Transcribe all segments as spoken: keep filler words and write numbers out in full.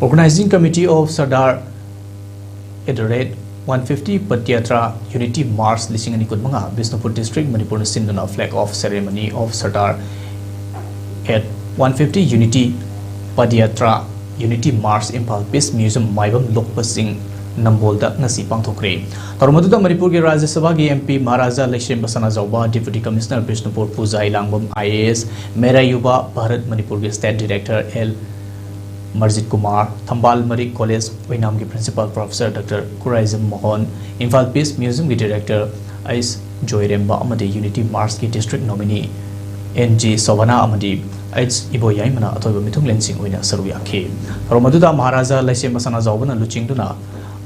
Organizing Committee of Sardar at the rate one fifty Padayatra Unity March ꯂꯤꯁꯤꯡ ꯑꯅꯤ ꯀꯨꯟꯃꯉꯥ, Bishnupur District, ꯃꯅꯤꯄꯨꯔꯅ ꯁꯤꯟꯗꯨꯅ Flag of Ceremony of Sardar at one fifty Unity Padayatra Unity March, Imphal Peace Museum, ꯃꯥꯏꯕꯝ ꯂꯣꯛꯄ ꯆꯤꯡ, ꯅꯝꯕꯣꯜꯗ ꯉꯁꯤ ꯄꯥꯡꯊꯣꯛꯈ꯭ꯔꯦ꯫ ꯊꯧꯔꯝ ꯑꯗꯨꯗ ꯃꯅꯤꯄꯨꯔꯒꯤ ꯔꯥꯖ꯭ꯌ ꯁꯚꯥꯒꯤ MP ꯃꯍꯥꯔꯥꯖꯥ ꯂꯩꯁꯦꯝꯕ ꯁꯅꯥꯖꯥꯎꯕ, Deputy Commissioner ꯕꯤꯁꯅꯨꯄꯨꯔ ꯄꯨꯖꯥ ꯏꯂꯥꯡꯕꯝ IAS, ꯃꯦꯔꯥ ꯌꯨꯕꯥ ꯚꯥꯔꯠ ꯃꯅꯤꯄꯨꯔꯒꯤ State Director L Marjit Kumar, Thambal Marik College ꯑꯣꯏꯅꯥꯝꯒꯤ Principal Professor Doctor Khuraijam Mohan, Imphal Peace Museumꯒꯤ Director ꯑꯩꯆ ꯖꯣꯏꯔꯦꯝꯕ ꯑꯃꯗꯤ Unity Marchꯀꯤ District Nominee N J Sobhana ꯑꯃꯗꯤ ꯑꯩꯆ ꯏꯕꯣꯌꯥꯏꯃꯅ ꯑꯊꯣꯏꯕ ꯃꯤꯊꯨꯡꯂꯦꯟꯁꯤꯡ ꯑꯣꯏꯅ ꯁꯔꯨꯛ ꯌꯥꯈꯤ꯫ ꯊꯧꯔꯝ ꯑꯗꯨꯗ ꯃꯍꯥꯔꯥꯖꯥ ꯂꯩꯁꯦꯝꯕ ꯁꯅꯥꯖꯥꯎꯕꯅ ꯂꯨꯆꯤꯡꯗꯨꯅ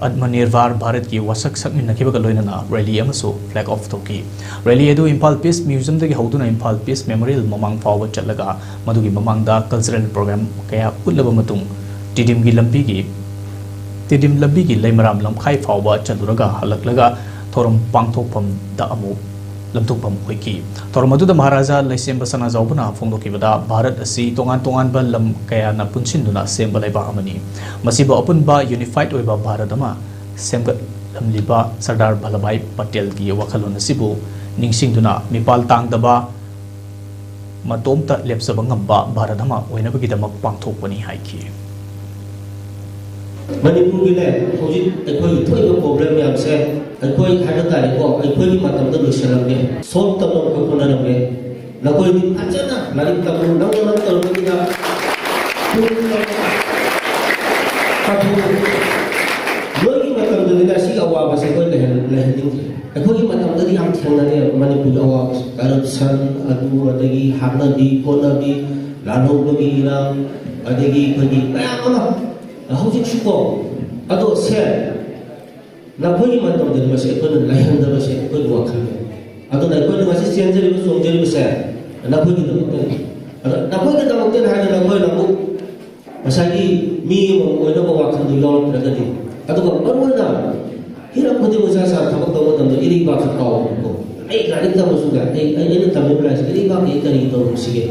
ꯑꯠꯃꯅꯤꯔꯚꯥꯔ ꯚꯥꯔꯠꯀꯤ ꯋꯥꯁꯛ ꯁꯛꯃꯤꯟꯅꯈꯤꯕꯒ ꯂꯣꯏꯅꯅ rally ꯑꯃꯁꯨ flag off ꯇꯧꯈꯤ꯫ Rally ꯑꯗꯨ Imphal Peace Museumꯗꯒꯤ ꯍꯧꯗꯨꯅ Imphal Peace Memorial ꯃꯃꯥꯡ ꯐꯥꯎꯕ ꯆꯠꯂꯒ ꯃꯗꯨꯒꯤ ꯃꯃꯥꯡꯗ cultural program ꯀꯌꯥ ꯎꯠꯂꯕ ꯃꯇꯨꯡ ꯇꯤꯗꯤꯝꯒꯤ ꯂꯝꯕꯤꯒꯤ, ꯇꯤꯗꯤꯝ ꯂꯝꯕꯤꯒꯤ ꯂꯩꯃꯔꯥꯝ ꯂꯝꯈꯥꯏ ꯐꯥꯎꯕ ꯆꯠꯂꯨꯔꯒ ꯍꯜꯂꯛꯂꯒ ꯊꯧꯔꯝ ꯄꯥꯡꯊꯣꯛꯐꯝꯗ ꯑꯃꯨꯛ ꯂꯝꯊꯣꯛꯐꯝ ꯑꯣꯏꯈꯤ꯫ ꯊꯧꯔꯝ ꯑꯗꯨꯗ ꯃꯍꯥꯔꯥꯖꯥ ꯂꯩꯁꯦꯝꯕ ꯁꯅꯥꯖꯥꯎꯕꯅ ꯐꯣꯡꯗꯣꯛꯈꯤꯕꯗ, ꯚꯥꯔꯠ ꯑꯁꯤ ꯇꯣꯉꯥꯟ ꯇꯣꯉꯥꯟꯕ ꯂꯝ ꯀꯌꯥꯅ ꯄꯨꯟꯁꯤꯟꯗꯨꯅ ꯁꯦꯝꯕ ꯂꯩꯕꯥꯛ ꯑꯃꯅꯤ꯫ ꯃꯁꯤꯕꯨ ꯑꯄꯨꯟꯕ unified ꯑꯣꯏꯕ ꯚꯥꯔꯠ ꯑꯃ ꯁꯦꯝꯒꯠꯂꯝꯂꯤꯕ ꯁꯔꯗꯥꯔ ꯚꯜꯂꯚꯚꯥꯏ ꯄꯇꯦꯜꯒꯤ ꯋꯥꯈꯜꯂꯣꯟ ꯑꯁꯤꯕꯨ ꯅꯤꯡꯁꯤꯡꯗꯨꯅ ꯃꯤꯄꯥꯜ ꯇꯥꯡꯗꯕ, ꯃꯇꯣꯝꯇ ꯂꯦꯞꯆꯕ ꯉꯝꯕ ꯚꯥꯔꯠ ꯑꯃ ꯑꯣꯏꯅꯕꯒꯤꯗꯃꯛ ꯄꯥꯡꯊꯣꯛꯄꯅꯤ ꯍꯥꯏꯈꯤ꯫ ꯃꯅꯤꯄꯨꯔꯒꯤꯅꯦ, ꯍꯧꯖꯤꯛ ꯑꯩꯈꯣꯏꯒꯤ ꯊꯣꯛꯏꯕ problem ꯃꯌꯥꯝꯁꯦ ꯑꯩꯈꯣꯏ ꯍꯥꯏꯕ ꯇꯥꯔꯦꯀꯣ, ꯑꯩꯈꯣꯏꯒꯤ ꯃꯇꯝꯗ ꯂꯣꯏꯁꯤꯜꯂꯝꯃꯦ, solve ꯇꯧꯅꯕ ꯑꯩꯈꯣꯏ ꯍꯣꯠꯅꯔꯝꯃꯦ꯫ ꯅꯈꯣꯏꯗꯤ ꯐꯖꯅ ꯂꯥꯏꯔꯤꯛ ꯇꯝꯃꯨ, ꯅꯪꯅ ꯅꯪ ꯇꯧꯔꯕꯅꯤꯅ ꯄꯨꯛꯅꯤꯡ ꯆꯪꯅ ꯄꯥꯊꯣꯛꯎ꯫ ꯅꯣꯏꯒꯤ ꯃꯇꯝꯗꯗꯤ ꯑꯁꯤꯒꯤ ꯑꯋꯥꯕꯁꯦ ꯑꯩꯈꯣꯏ ꯂꯩꯍꯟ-, ꯂꯩꯍꯟꯅꯤꯡꯗ꯭ꯔꯦ꯫ ꯑꯩꯈꯣꯏꯒꯤ ꯃꯇꯝꯗꯗꯤ ꯌꯥꯝ ꯊꯦꯡꯅꯔꯦ ꯃꯅꯤꯄꯨꯔꯒꯤ ꯑꯋꯥꯕꯁꯦ, corruption, ꯑꯗꯨ, ꯑꯗꯒꯤ ꯍꯥꯠꯅꯕꯤ ꯈꯣꯠꯅꯕꯤ, ꯂꯥꯜꯍꯧꯕꯒꯤ ꯏꯔꯥꯡ, ꯑꯗꯒꯤ ꯑꯩꯈꯣꯏꯒꯤ ꯃꯌꯥꯝ ꯑꯃ꯫ ꯍꯧꯖꯤꯛꯁꯨꯀꯣ, ꯑꯗꯣ ꯁꯦ, ꯅꯈꯣꯏꯒꯤ ꯃꯇꯝꯗꯗꯤ ꯃꯁꯤ ꯑꯩꯈꯣꯏꯅ ꯂꯩꯍꯟꯗꯕꯁꯦ ꯑꯩꯈꯣꯏꯒꯤ ꯋꯥꯈꯜꯅꯤ꯫ ꯑꯗꯨꯅ ꯑꯩꯈꯣꯏꯅ ꯉꯁꯤ ꯆꯦꯟꯖꯔꯤꯕ, ꯆꯣꯡꯖꯔꯤꯕꯁꯦ ꯅꯈꯣꯏꯒꯤꯗꯃꯛꯇꯅꯤ꯫ ꯑꯗ ꯅꯈꯣꯏꯒꯤꯗꯃꯛꯇꯅꯤ ꯍꯥꯏꯅ ꯅꯈꯣꯏꯅ ꯑꯃꯨꯛ ꯉꯁꯥꯏꯒꯤ ꯃꯤ ꯑꯃ ꯑꯣꯏꯅꯕ ꯋꯥꯈꯜꯗꯨ ꯌꯥꯎꯔꯛꯇ꯭ꯔꯒꯗꯤ, ꯑꯗꯨꯒ ꯃꯔꯨꯑꯣꯏꯅ ꯍꯤꯔꯝ ꯈꯨꯗꯤꯡꯃꯛ ꯏꯁꯥ ꯏꯁꯥꯅ ꯊꯕꯛ ꯇꯧꯕ ꯃꯇꯝꯗ ꯏꯔꯩꯕꯥꯛꯁꯦ ꯀꯥꯎꯕꯀꯣ꯫ ꯑꯩ ꯂꯥꯏꯔꯤꯛ ꯇꯝꯕꯁꯨ ꯀꯥꯏ, ꯑꯩ, ꯑꯩ, ꯑꯩꯅ ꯇꯝꯃꯤꯕ ꯂꯥꯏꯔꯤꯛꯁꯦ ꯏꯔꯩꯕꯥꯛꯀꯤ ꯑꯩ ꯀꯔꯤ ꯇꯧꯔꯝꯁꯤꯒꯦ?